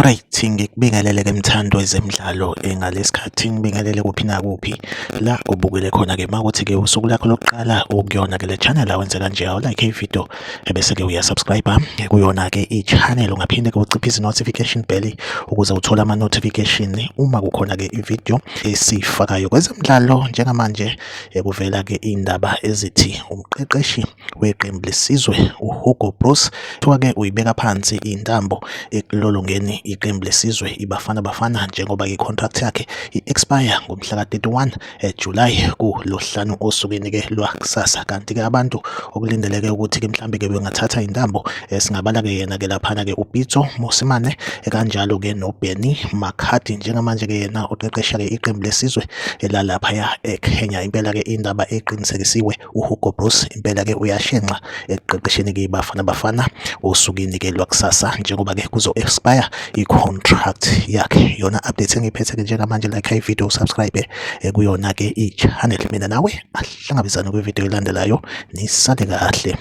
Alright, ngikubingelele ke mthandi wezemidlalo ngalesikhathi ngibingelele kuphi nakuphi la ubukele khona ke makuthi ke usuku lakho lokuqala ukuyona ke le channel awenze kanje awu-like i-video ebese ke uya-subscribe kuyona ke i-channel. Ungaphinde ke uciphise i-notification bell ukuze uthole ama-notification uma kukhona ke i-video esiyifakayo kwezemidlalo. Njengamanje kuvela ke indaba ezithi umqeqeshi weqembu lesizwe uHugo Broos kuthiwa-ke uyibeka phansi intambo ekulolongeni iqembu lesizwe iBafana Bafana njengoba i-contract yakhe i-expire ngomhla ka-31 July kulosihlanu osukwini-ke lwakusasa. Kanti-ke abantu okulindeleke ukuthi-ke mhlambe-ke bengathatha intambo singabala-ke yena-ke laphana-ke uPitso Mosimane kanjalo-ke noBenny McCarthy. Njengamanje-ke yena uqeqesha-ke iqembu lesizwe elalaphaya eKenya. Impela-ke indaba eqinisekisiwe, uHugo Broos impela ke uyashenxa ekuqeqesheni ke iBafana Bafana osukwini ke lwakusasa njengoba ke kuzo expire i-contract yakhe. Yona update engiyiphethe ke njengamanje, like i-video, subscribe kuyona ke i-channel. Mina nawe ahlangabezane kwi-video elandelayo, nisale kahle.